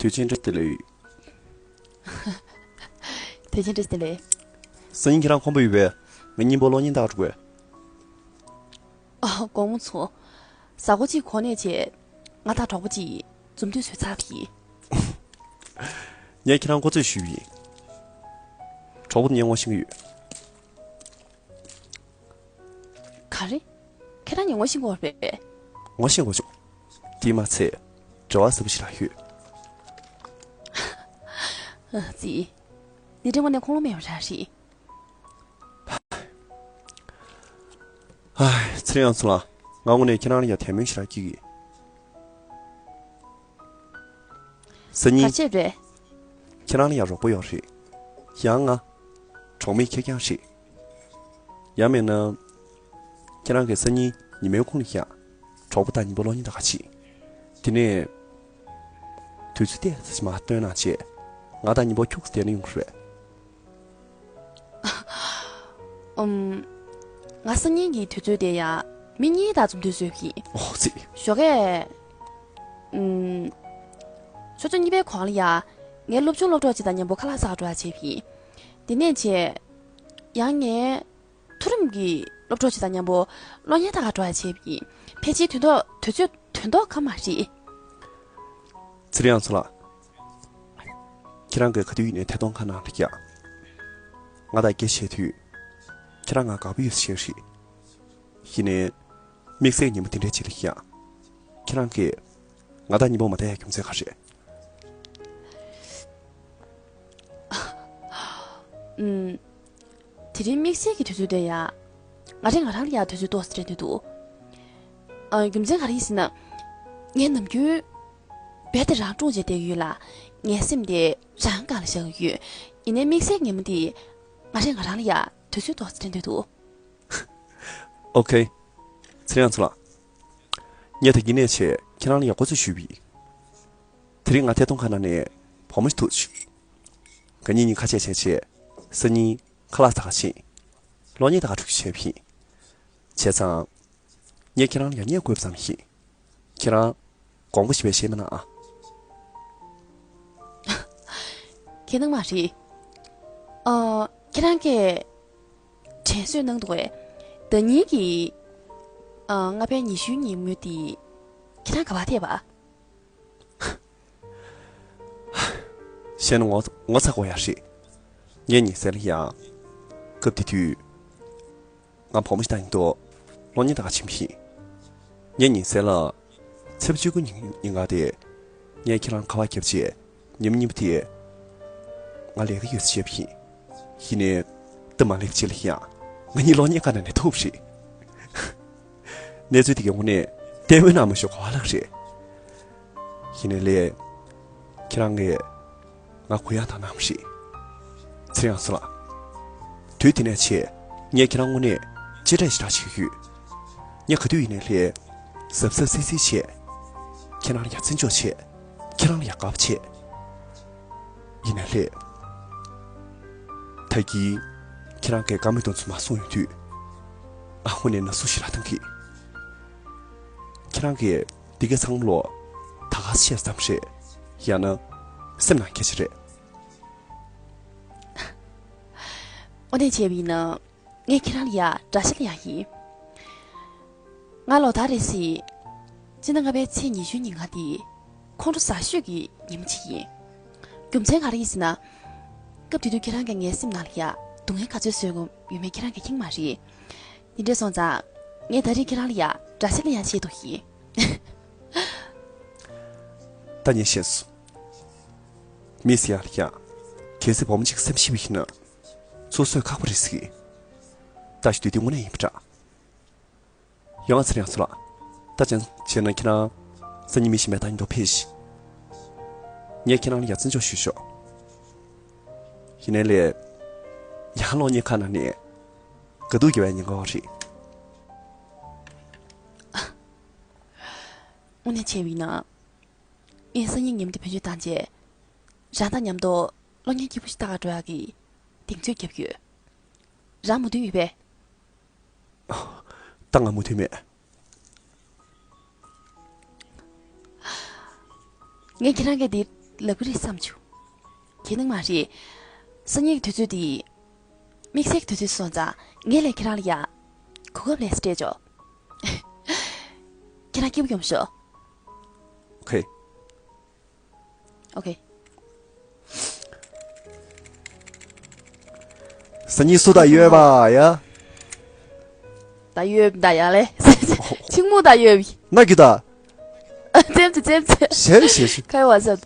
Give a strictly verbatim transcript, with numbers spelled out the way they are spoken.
དུས་ཆེན་བཀྲ་ཤིས་བདེ་ལེགས། དུས་ཆེན་བཀྲ་ཤིས་བདེ་ལེགས། སང་ཉིན་ཁྱེད་རང་ཁོམ་པ་ཡོད་པས། ང་གཉིས་པོ་གློག་བརྙན་ལྟ་ག་འགྲོ་དགོས། ཨ། དགོང་མོ་ཚོ། གཟའ་འཁོར་གཅིག་གོང་ནས་བྱས། ང་དང་གྲོགས་པོ་གཅིག་འཛོམས་འདུ་བཟོས་ཚར་བ་ཡིན། ངས་ཁྱེད་རང་ཁོ་ཚོས་ཞུས་པ་ཡིན། གྲོགས་པོ་དེ་ངས་ངོ་ཤེས་ཀྱི་ཡོད། ག་རེ། ཁྱེད་རང་ངས་ངོ་ཤེས་ཀྱི་ཡོད་པས། ངོ་ཤེས་དགོས་བྱུང་། དེས་མ་ཚད། འབྲེལ་བ་ཟབ་པོ་ཞིག་རག་ཡོད། ཨ་ཙི། འདི་འདྲ་དངོས་གནས་ཁུངས་ལུང་མེད་པ་རང་རེད། ཧ། ཚེ་རིང་ཚོ་ལགས། ང་དངོས་གནས་ཁྱེད་རང་ལ་ཡ་དད་མོས་ཞེ་དྲག་སྐྱེ་གི། སང་ཉིན། ག་བྱས་རེད། ཁྱེད་རང་ལ་ཡ་རོགས་པ་ཡོད་རེད། ཡང་ང་། གྲོགས་མེད་ཁེར་རྐྱང་རེད། ཡང་མིན་ན། ཁྱེད་རང་གིས་སང་ཉིན་ཉི་མའི་ཁུངས་ལ་ཡ། གྲོགས་པོ་དང་མཉམ་པོ་གློག་བརྙན་ལྟ་ག་ཕྱིན། དེ་ནས། དུས་ཚོད་ཏོག་ཙམ་མར་བཏོན་གནང་བྱས། ང་དང་མཉམ་པོ་ཁྱུག་ཙམ་བསྡད་ན་ཡོང་གི་རེད། ཨུམ། ང་སང་ཉིན་གྱི་དུས་ཚོད་དེ་ཡང་མི་གཉིས་དང་འཛོམས་འདུ་བཟོས་པ་ཡིན། ཨོ་ཙི། ཞོགས་ཀས། ཨུམ། ཆུ་ཚོད་གཉིས་པའི་གོང་ལ་ཡ། ངའི་སློབ་ཆུང་སློབ་གྲོགས་ཅིག་དང་མཉམ་པོ་ཁ་ལག་ཟ་ག་འགྲོ་ཡ་བྱས་པ་ཡིན། དེ་ནས་བྱས། ཡང་ངའི་མཐོ་རིམ་གྱི་སློབ་གྲོགས་ཅིག་དང་མཉམ་པོ་གློག་བརྙན་ལྟ་ག་འགྲོ་ཡ་བྱས་པ་ཡིན། ཕལ་ཆེར་དོན་ཐོག་དུས་ཚོད་དོན་ཐོག་གང་མ་རེད། ཚེ་རིང་ཚོ་ལགས། ཁྱེད་རང་གིས་ག་དུས་ཡིན་ནའི་ཐད་གཏོང་ཁ་ནང་ལ་ཡ། ང་དང་སྐད་ཆ་བཤད་དུས། ཁྱེད་རང་ང་དགའ་པོ་ཡོད་ཟེར་རེད། ཡིན་ནའི། དམིགས་བསལ་ཉིན་མོ་དེ་འདྲའི་ཅིག་ལ་ཡ། ཁྱེད་རང་གིས། ང་དང་མཉམ་པོ་མ་བསྡད་ཡ་རྒྱུ་མཚན་ག་རེ་རེད། ཨུམ། དེ་རིང་དམིགས་བསལ་གྱི་དུས་ཚོད་དེ་ཡ། ང་རང་ང་རང་ལ་ཡ་དུས་ཚོད་ཏོག་ཙམ་སྤྲད་འདོད་འདུག་ཨ། རྒྱུ་མཚན་ག་རེ་ཡིན་ཟེར་ན། ངས་ནམ་རྒྱུན། རྦད་དེ་རང་སྲུང་བྱས་བསྡད་ཀྱི་ཡོད་ལ། ངའི་སེམས་དེ་རང་སྒང་ལ་བཞག་གི་ཡོད། ཡིན་ནའི་དམིགས་བསལ་ཉིན་མོ་དེ། ང་རང་ང་རང་ལ་ཡ་དུས་ཚོད་ཏོག་ཙམ་སྤྲད་འདོད་འདུག་ཨོ་ཁེ། ཚེ་རིང་ཚོ་ལགས། ངས་ད་གིན་ནས་བྱས་ཁྱེད་རང་ལ་ཡག་པོ་ཚོད་ཞུས་པ་ཡིན། དེ་རིང་ང་ཐད་གཏོང་ཁང་ནང་ནས་བུ་མོ་ཞིག་ཐུག་བྱུང་། ང་གཉིས་གཉིས་ཁ་ཆད་བྱས་བྱས་སང་ཉིན་ཁ་ལག་ཟ་ག་ཕྱིན། གློག་བརྙན་ལྟ་ག་འགྲོ་རྒྱུ་བྱས་པ་ཡིན། བྱས་ཙང་། ངས་ཁྱེད་རང་ལ་ཡ་བརྙས་དགོས་པ་ཙམ་ཡིན། ཁྱེད་རང་། དགོངས་པ་ཞེ་པོ་བཞེས་མ་གནང་ཨ། ཁྱེད་སྣང་མ་རེད། ཨ། ཁྱེད་རང་གིས་དྲན་གསོ་གནང་འདུག་གས། ཟླ་ཉིན་གྱི། ཨ། ལྔ་པའི་ཉི་ཤུའི་ཉིན་མོ་དེ། ཁྱེད་རང་ག་པར་ཐད་པ། བཤད་ན་ངོ་ངོ་ཚ་དགོས་ཡ་རེད། ངས་ཉིན་གསལ་ལ་ཡ། སྐབས་དེ་དུས། ང་བུ་མོ་ཞིག་དང་མཉམ་དུ་གློག་བརྙན་ལྟ་ག་ཕྱིན་པ་ཡིན། ངས་ཉིན་གསལ་ལ། ཚེས་པ་བཅུ་དགུ་ཉིན་ཉིན་ག་དེ། ངས་ཁྱེད་རང་ཁ་པར་བརྒྱབ་རྗེས་ཉིན་མོ་གཉིས་པ་དེ། ང་ལས་ཀ་ཡོད་ཟེར་བཤད་པ་ཡིན། ཡིན་ནའི། སྟབས་མ་ལེགས་པ་ཅིག་ལ་ཡ། ང་གཉིས་གློག་བརྙན་ཁང་ནང་ནས་ཐུག་པ་རེད། གནས་ཚུལ་དེ་གའི་ངོ་ནས་ལྟད་མོ་ནང་མ་ཞུ་གོ་བ་ལགས་རེད། ཡིན་ནའི་ལས། ཁྱེད་རང་གིས་ང་གུ་ཡངས་བཏང་གནང་བ་རེད། ཚེ་རིང་ཚོ་ལགས། དུས་དེ་ནས་བྱས་ངས་ཁྱེད་རང་དངོས་གནས་གཅེས་སྤྲས་ཞེ་དྲག་བྱེད་ཀྱི་ཡོད། ངས་ག་དུས་ཡིན་ནའི་ལས། གཟབ་གཟབ་གསལ་གསལ་བྱས། ཁྱེད་རང་ལ་ཡ་བརྩི་འཇོག་བྱས། ཁྱེད་རང་ལ་ཡ་དགའ་པོ་བྱས། ཡིན་ནའི་ལས། ད་གིན། ཁྱེད་རང་གིས་བཀའ་མོལ་དེ་ཚོ་མ་གསུངས་ཡོང་དུས། ང་དངོས་གནས་ན་ཟུག་ཞེ་དྲག་བཏང་གི། ཁྱེད་རང་གིས་འདི་ག་ཚང་མ་ལོ། ད་ག་བཤད་ཙམ་རེད། ཡང་ན། སེམས་ནང་སྐད་ཆ་རེད། དངོས་གནས་བྱས་པ་ཡིན་ན། ངས་ཁྱེད་རང་ལ་ཡ་དགྲ་ཤ་ལེན་ཡ་ཡིན། ང་ལོ་ལྟར་རེ་བཞིན། སྤྱི་ཟླ་ལྔ་པའི་ཚེས་ཉི་ཤུའི་ཉིན་ག་དེ། ཁོང་ཁྲོ་ཟ་ཤོས་ཀྱི་ཉིན་མོ་ཅིག་ཡིན། རྒྱུ་མཚན་ག་རེ་ཡིན་ཟེར་ན། སྐབས་དེ་དུས་ཁྱེད་རང་གིས་ངའི་སེམས་ནང་ལ་ཡ་སྡུག་བསྔལ་ག་ཚོད་བཟོས་ཡོད་མེད་ཁྱེད་རང་གིས་མཁྱེན་མ་རེད། དེ་འདྲ་སོང་ཙང་། ངས་ད་རེས་ཁྱེད་རང་ལ་ཡ་དགྲ་ཤ་ལེན་ཡ་ཆེད་དུ་ཡིན། ད་ངས་ཤེས་སོང་། མི་ཟེར་ཡ་ལ་ཡ། གལ་སྲིད་བུ་མོ་གཅིག་སེམས་ཤི་བ་ཡིན་ན། ཚུར་གསོས་ཁག་པོ་རེད་ཟེར་གི། ད་ཞུ་དུས་དེ་དངོས་གནས་ཡིན་པ་འདྲ། ཡོང་ང་ཚེ་རིང་ཚོ་ལགས། ད་ཅང་བྱས་ན་ཁྱེད་རང་། སང་ཉིན་མི་ཞིག་མེད་ད་ཡིན་མདོག་ཕེབས་ཤིག། ངས་ཁྱེད་རང་ལ་ཡ་བརྩི་འཇོག་ཞུས་ཤོག། ཡིན་ནའི་ལས། ཡང་གློག་བརྙན་ཁང་ནང་ནས། དགའ་སྡུག་རྒྱབ་པའི་ཉེན་ཁ་ཡོད་རེད། དངོས་གནས་བྱས་པ་ཡིན་ན། ངས་སང་ཉིན་ཉིན་མོ་དེ་བེད་སྤྱོད་བཏང་རྗེས། རང་དང་མཉམ་དུ་གློག་བརྙན་སྐྱིད་པོ་ཞིག་ལྟ་ག་འགྲོ་ཡག་གི་གདེང་ཚོད་བརྒྱབ་ཡོད། རང་མོས་མཐུན་ཡོད་པས། ད་ང་མོས་མཐུན་མེད། ངས་ཁྱེད་རང་གི་འདི་ ལབ་ཀྱི་རེད་བསམ་བྱུང་། གལ་ནི་མ་རེད། སང་ཉིན་གྱི་དུས་ཚོད་འདི། དམིགས་བསལ་གྱི་དུས་ཚོད་སོང་ཙང་ངས་ལན་ཁྱེད་རང་ལ་ཡ། གོ་སྐབས་ལས་སྤྲད་ཆོག་ཁྱེད་རང་སྐྱིད་པོ་ཡོང་ཤོག་ཁེ། ཨོ་ཁེ། སང་ཉིན་སུ་དང་ཡོད་པ་ཡ། ད་ཡོད་ད་ཡ་ལེ། ཆིང་མོ་ད་ཡོད། ན་གི་ད། ཙེམ་ཙེ་ཙེམ་ཙེ། ཞེ་ཞེ་ཞེ། ཁའི་བ་ཟ།